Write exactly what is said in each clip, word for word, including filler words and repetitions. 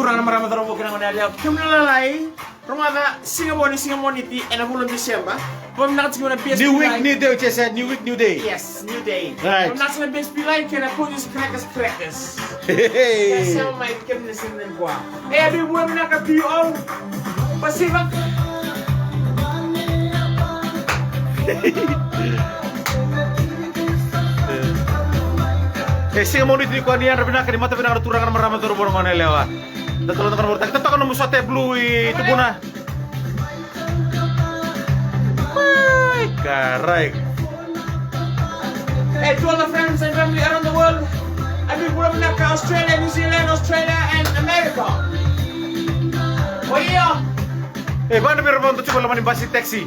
Turaga na marama, cauravou kei na goneyalewa, kemuni na lalai. Rogoca, siga Moniti, siga Moniti ena vula o December. Vakavinavinaka tiko na best. New week, new day, Jesse. New week, new day. Yes, new day. Right. Vakavinavinaka tiko na best pilai kei na Cozies Crackers Crackers. Hey. Yes, sema mai kemuni na siga nikua. E, a big vula vinaka to you all. Pasiva. E, siga Moniti nikua, ni yadra vinaka, ni mata vinaka na turaga na marama, cauravou na goneyalewa. Da talo na kana vorotaki. Totoka nomu sota e blue i tubuna. Ai, karai. Hey, to all the friends and family around the world. A big vula vinaka, Australia, New Zealand, Australia, and America. Oi, io. E, vaka na vei ira vakadua tiko e loma ni basi, taxi.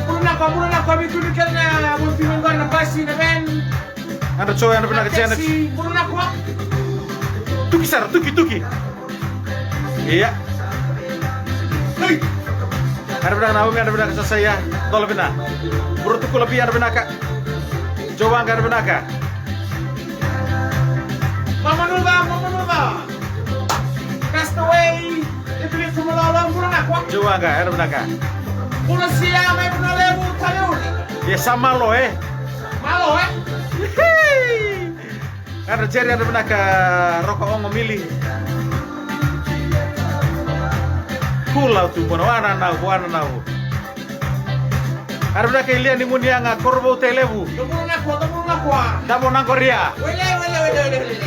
Vula vinaka, vula vinaka, vei kemuni kece na, vula vinaka na basi, na van. Yadra Jo, yadra vinaka Janet. Taxi, vula vinaka. Tuki sara, tuki, tuki. Ia. Hey. Yadra vinaka Naomi, yadra vinaka Sasaia. Dola vina. Bro Tukulavi, yadra vinaka. Jo Waqa, yadra vinaka. Mama Nuca, Mama Nuca. Castaway. Ipili Fumalolo, vula vinaka. Jo Waqa, yadra vinaka. Vula sia mai Vanua Levu, Taleuni. Ia sa malo, e? Malo, e? Yadra Jerry, yadra vinaka Roko Ogo Mili. Kula tu bona, wana nau, wana nau. Yadra vinaka Ilia ni Muniyaga, Korovou, Tailevu. Toburu na kua, toburu na kua. Davo na qoria. Wele, wele, wele, wele, wele.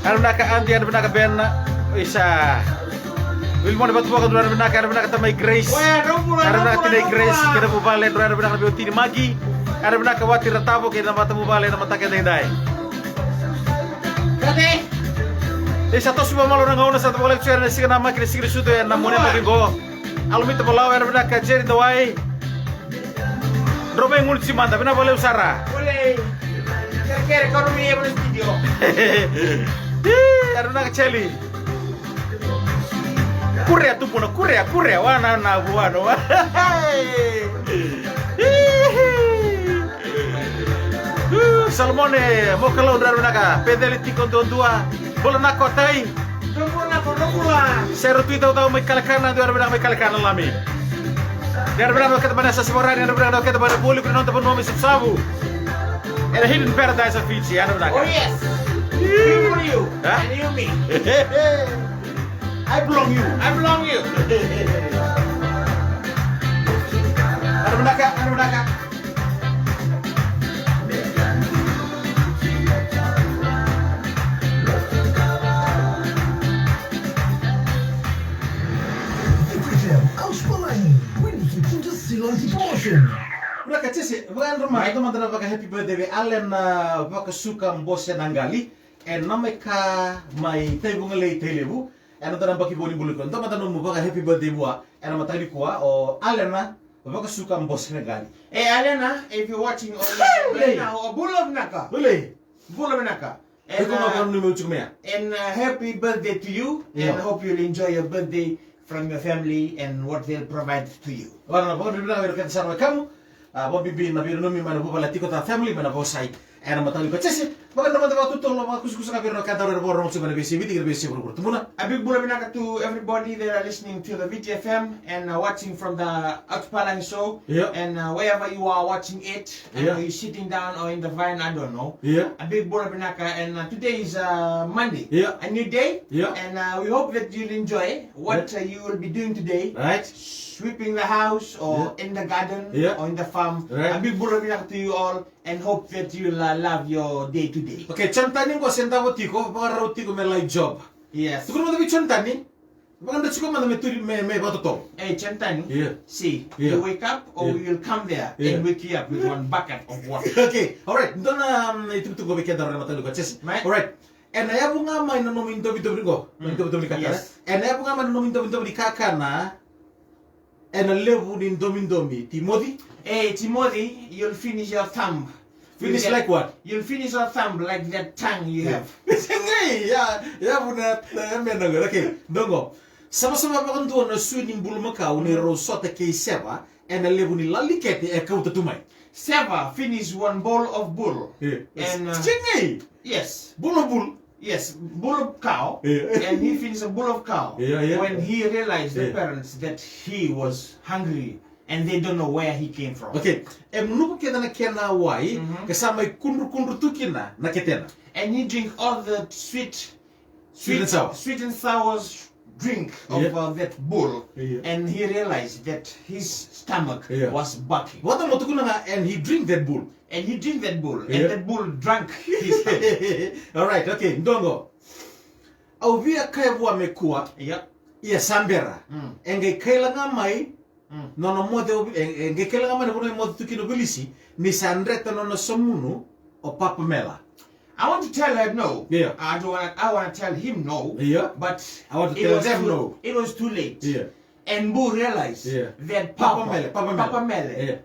Yadra vinaka Adi, yadra vinaka Ben. Isa. Wilimone Vatuvoka, yadra vinaka, yadra vinaka tamai Grace. Yadra vinaka tinai Grace kei na vuvale, yadra vinaka na veiwatini Maki. Yadra vinaka Wati Ratavo kei na matavuvale na mataka edaidai. Isa, toso vakamalo na gauna, sa da vakalaivi tu ena siga namaki, na siga ni sucu ena Muaneduki qo. Alomita Valau, yadra vinaka Jerry Dawai. Dro mai gunu tsi mada, vinaka vakalevu sara. Ole. Kerekere, kau na mai eva na studio. Ih, yadra vinaka Charlie. Kurea tubuna, kurea, kurea, wana na vuana. Ih, Solomone Mokalau, yadra vinaka. Peceli tiko duadua. Bula na kotai. Sero Tui Taucau mai Kalekana, yadra vinaka mai Kalekana Lami. Yadra vinaka na keda mai na Sasivarani, yadra vinaka na keda mai na Voli, kei na noda vanua mai Savusavu. Ena hidden paradise of Fiji, yadra vinaka. Oh yes. Me for you. Huh? And you me. I belong you. I belong you. Yadra vinaka, yadra vinaka. Vinaka Jese, vakayadra mai, dua mada na vaka happy birthday vei Allen, ah, Vakasuka Bose Naqali. Ena mai ka mai Taivugalei, Tailevu. Ena dua na yabaki vou ni bula nikua. Dua mada nomu vaka happy birthday vua ena mataka nikua o Alena Vakasuka Bose Naqali. E Alena, if you're watching on right now, o bula vinaka. Bula. Bula vinaka. And, uh, and, uh, happy birthday to you, and hope you'll enjoy your birthday from your family and what they'll provide to you. Ora na vakavinavinaka vei ira kece sara wekamu. A, vakabibi na veinanumi mai na vuvale tiko, ta family mai na vosai. Ena mataka nikua Jese, vakadra mada vakatotolo, vakakusakusa ga vei ira na wekada era vakarorogo tiko mai na veiyasai Viti kei na veiyasai vuravura. Tubuna. A big bula vinaka to everybody that are listening to the Viti F M and, uh, watching from the Atupalangi show. Yeah. And, uh, wherever you are watching it, and you're sitting down or in the van, I don't know. Yeah. A big bula vinaka, and, uh, today is, uh, Monday. Yeah. A new day. Yeah. And, uh, we hope that you'll enjoy what, uh, you will be doing today. Right. Sweeping the house or in the garden or in the farm. Right. A big bula vinaka to you all and hope that you'll, uh, love your day today. Okay, Jonatani qo se davo tiko, vakarau tiko me lai job. Yes. Tukuna mada vei Jonatani, vakadra tiko mada me turi me, me vakatotolo. Hey, Jonatani. Yeah. See, you wake up or we will come there and wake you up with one bucket of water. Okay, all right. Dua na, um, itukutuku vei keda ena mataka nikua Jese. All right. Ena yavu ga mai na nomu idovidovi qo, na idovidovi ni kakana. Yes. Ena yavu ga mai na nomu idovidovi ni kakana, ena levu ni domidomi, Timoci. Eh, Timoci, you'll finish your thumb. Finish like what? You'll finish your thumb like that tongue you have. Qai, ya, yavu na, na, ya mena qo. Okay, dua qo. Savasava vakadua na sui ni bulumakau ni rau sota kei Seva ena levu ni lali kete e kauta tu mai. Seva finished one bowl of bull. Yeah. And, uh, Stingay! Yes. Bowl of bull. Yes, bull of cow. Yeah. And he finished a bowl of cow. Yeah, yeah. When he realized the, yeah, parents that he was hungry and they don't know where he came from. Okay. E munuka kece na kena wai, mhm, ka sa mai kudrukudru tu kina na ketena. And he drink all the sweet, sweet and sour, sweet and sour drink of, yeah, uh, that bull, yeah, and he realized that his stomach, yeah, was barking. Vata mo tukuna ga, and he drink that bull. And he drink that bull, yeah, and that bull drank his stomach. All right, okay, dongo. Au via kaya vua me kua. Yep. Ia sa bera. Mm. E qai kaila ga mai, mm, nona moce o, e, e qai kaila ga mai na vanua e moce tu kina o Vilisi, ni sa dreta nona samunu o Papa Mela. I want to tell her no. Yeah. I don't wanna, I wanna tell him no. Yeah. But I want to tell them no. It was too late. Yeah. And Bu realized, yeah, that Papa, Papa Mele, Papa Mele. Papa Mele, yeah,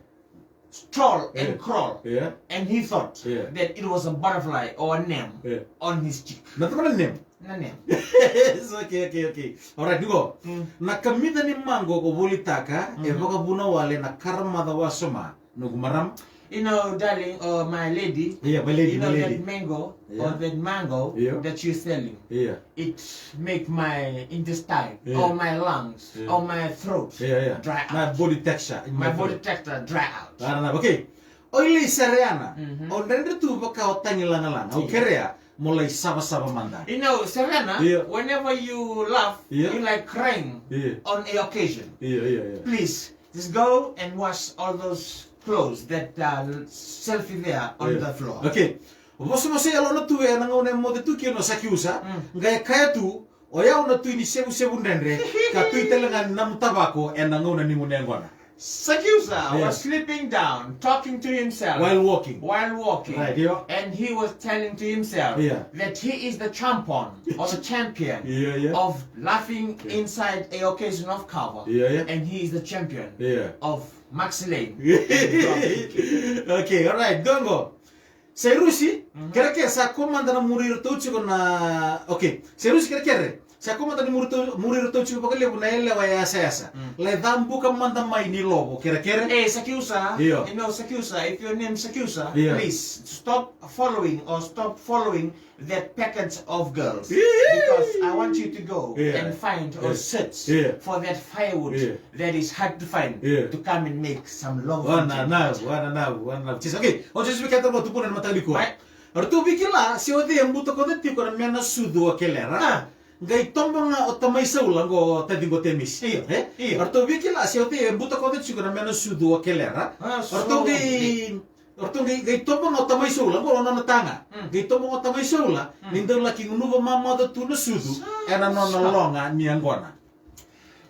stroll and, yeah, crawl. Yeah. And he thought, yeah, that it was a butterfly or a nem, yeah, on his cheek. Na tamana nem. Na nem. Yes, okay, okay, okay. All right, you go. Mm. Na kamica ni maqo ko volitaka, e, mm-hmm, vakavuna wale na karamaca wasoma. Noqu marama. You know, darling, or my lady, yeah, my lady, you know, my lady, that mango, yeah, or that mango, yeah, that you're selling, yeah, it make my intestine, yeah, or my lungs, yeah, or my throat, yeah, yeah, dry out. My body texture, in my, my body throat, texture dry out. Ah, no, no, okay. O i lai Sereana, mm-hmm, o dredre tu vaka o tagi lagalaga, au, yeah, kerea mo lai savasava mada. You know, Sereana, yeah, whenever you laugh, yeah, you like crying, yeah, on a occasion. Yeah, yeah, yeah. Please, just go and wash all those clothes that are selfie there on, yeah, the floor. Okay. Vosavosa yalona tu ena gauna e moce tu kina o Sakiusa. Mm. Qai kaya tu, o yau na tui ni sevusevu dredre, ka tui tale ga ni namutavako ena gauna ni gunu yaqona. Sakiusa, yeah, was sleeping down, talking to himself. While walking. While walking. Right, yeah. And he was telling to himself, yeah, that he is the champion or the champion, yeah, yeah, of laughing, yeah, inside a occasion of cover. Yeah, yeah. And he is the champion, yeah, of Maxi Lane. Okay, all right, dongo. Sairusi, mhm, kerekere, sa kua mada na muri iratou tiko na, okay. Sairusi, kerekere, sa kua mada ni muri iratou, muri iratou tiko vakalevu na yalewa e yasayasa. Mm. Lai cabuka mada mai ni lovo, kerekere. Eh, Sakiusa. Io. You know, Sakiusa, if your name Sakiusa, io, please stop following or stop following that package of girls. Because I want you to go, yeah, and find or, yeah, search, yeah, for that firewood, yeah, that is hard to find, yeah, to come and make some love. Wana na, wana na, wana na. Jeez, okay. O Jesu vei keda mo tupuna na mataka nikua. Right. Ratou via kila se o cei e butakoca tiko na mena sucu o Kelera. Ah. Qai toba ga o tamai Saula qo, taci qo Temesi. Io. Eh? Io. Ratou via kila se o cei e butakoca tiko na mena sucu o Kelera. Ah, ratou qai, ratou qai, qai toba ga o tamai Saula qo, o nona taga. Mm. Qai toba ga o tamai Saula, mm, ni dau laki gunuva mamaca tu na sucu, sa, ena nona, sa, loga ni yaqona.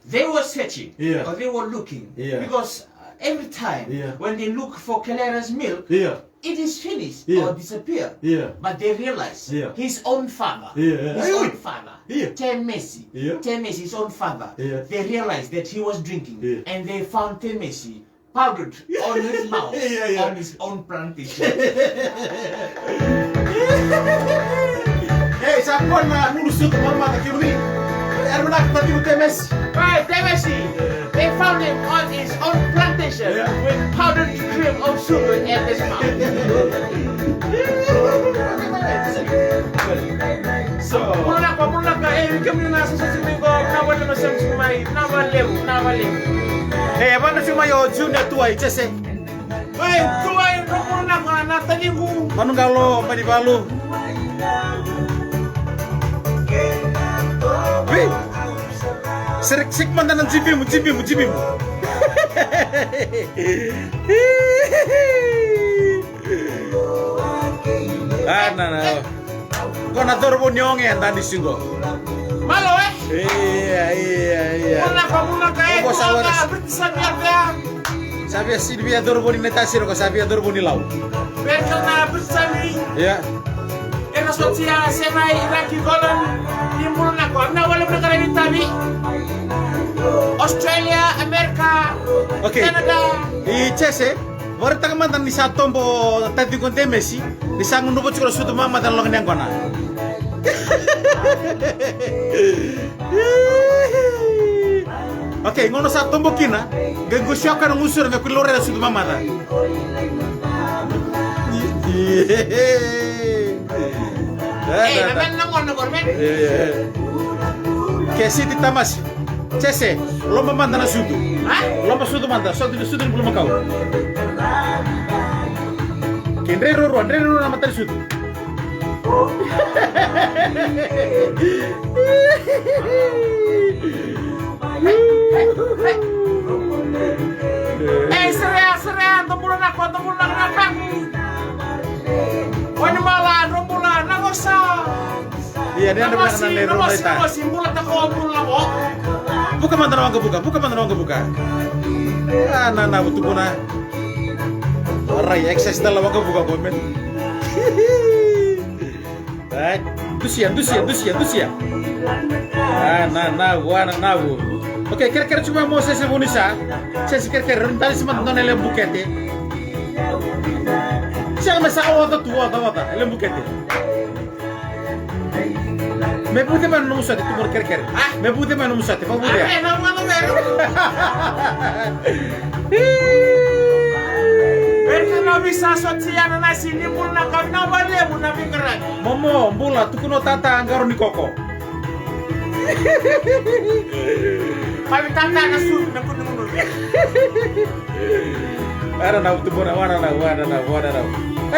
They were searching, yeah, or they were looking, yeah, because, uh, every time, yeah, when they look for Kelera's milk, yeah, it is finished, yeah, or disappeared. Yeah. But they realize, yeah, his own father, yeah, yeah, his, ayo, own father, yeah, Temesi, yeah, Temesi, his own father, yeah, they realize that he was drinking, yeah, and they found Temesi powdered on his mouth, yeah, yeah, on his own plantation. Hey, sa kua na gunu sucu mamaca kemuni. Era vinaka, taciqu Temesi. Right, Temesi. They found him on his own plantation, yeah, with powdered cream of sugar at his mouth. So, bula vinaka, bula vinaka, e, vei kemuni na sasati mai qo, na vale na sasati mai, na vale, na vale. E, vana tiko mai o Junior Tuwai, Jese. Oi, Tuwai, bula vinaka, na taciqu. Manu Qalo, Manivalu. Vei. Sere, sere mada na jibimu, jibimu, jibimu. Ah, na, na. Ko na cauravou ni oge e dani sigo. Malo, e? Ia, ia, ia. Muna ka, muna ka, e, ko sa via, sa via sini via cauravou ni Natasiro, ko sa via cauravou ni Lau. Veta na Brisbane. Ia. Era sotia Senai, Iraki, Golan, ni bula vinaka, na wale vinaka na itavi. Australia, America, okay, Canada. I Jese, vakaraitaka mada ni sa tobo taciqu o Demesi, ni sa gunuva tiko na sucu mamaca ena loga ni yaqona. Okay, gauna sa tobo kina, qai qosiyaka na gusura me kua ni laurai na sucu mamaca. Ei, na mena na gona qori, mena. Ke siti tamasi. Jese, loba mada na sucu. Ha? Loba sucu mada, sucu, sucu ni bulumakau. Ke dre ruarua, dre ruarua na mata ni sucu. Ei, serea, serea, dou bula na ko, dou bula na ko. Oni mala, dou bula na ko sa. Ia, ni anda vaka na le rua na ita. Buka mada na waqavuka, buka mada na waqavuka. A, na, na, vutu bona. Rai, excess tale na waqavuka qo, man. Right. Dusia, dusia, dusia, dusia. A, na, na, vu, a, na, na, vu. Okay, kerekere tiko mai mo Jese Vunisa. Jese kerekere, rau dali sima dona ele bukete. Sega me sa oca tu, oca, oca, ele bukete. Me vuce mai na nomu sote, tu mora kerekere. A? Me vuce mai na nomu sote, vavuce. A, e, na mano vero. Vero na visa soti ya na nasi ni bula na kau na valevu na vingaraki. Momo, bula, tukuna o tata, qaro ni koko. Pavi tata na su, na kunu kunu. Vara na utu bona, vara na, vara na, vara na.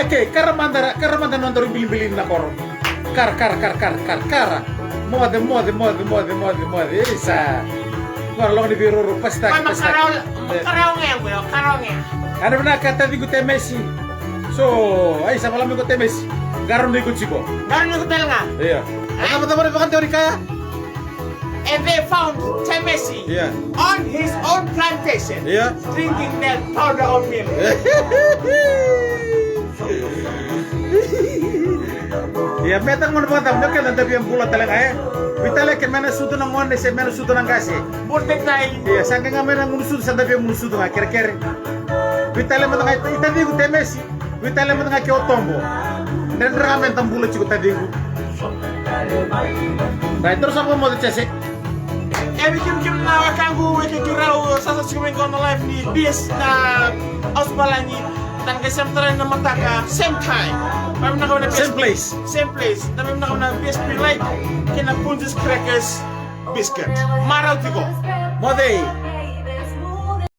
Okay, kara mada, kara mada na nodaru bilibili na koro. Kara, kara, kara, kara, kara, kara. Moce, moce, moce, moce, moce, moce. Isa. Vara logoni veiroro, pasitaki, pasitaki. Karaoge, karaoge. Ana vinaka taciqu Temesi. So, ai sa vala mai ko Temesi. Qaro ni ko tiko. Qaro ni ko tale ga. Ia. Vaka, vaka, vaka, vaka, vaka, vaka. And they found Temesi on his own plantation, drinking that powder of milk. Ia, me tau gona vakacava, o keda da via bula tale ga, e? Vitale ke me na sucu na gone se me na sucu na qase. Bula tale. Ia, sa qai ga me na gunu sucu, sa da via gunu sucu ga, kerekere. Vitale mada ga, i taciqu Temesi. Vitale mada ga ke o tobo. Dredre ga me da bula tiko taciqu. Rai, toro sa vakamoce Jese. E vei kemukemu na wekaqu, e kei keirau sa sota tiko mai qo na live ni B S na House Balagi. Tana qai same time na mataka, same time. Same place. Same place. Tana qai na B S P Light kei na Punjas Crackers Biscuit. Marau tiko. Moce.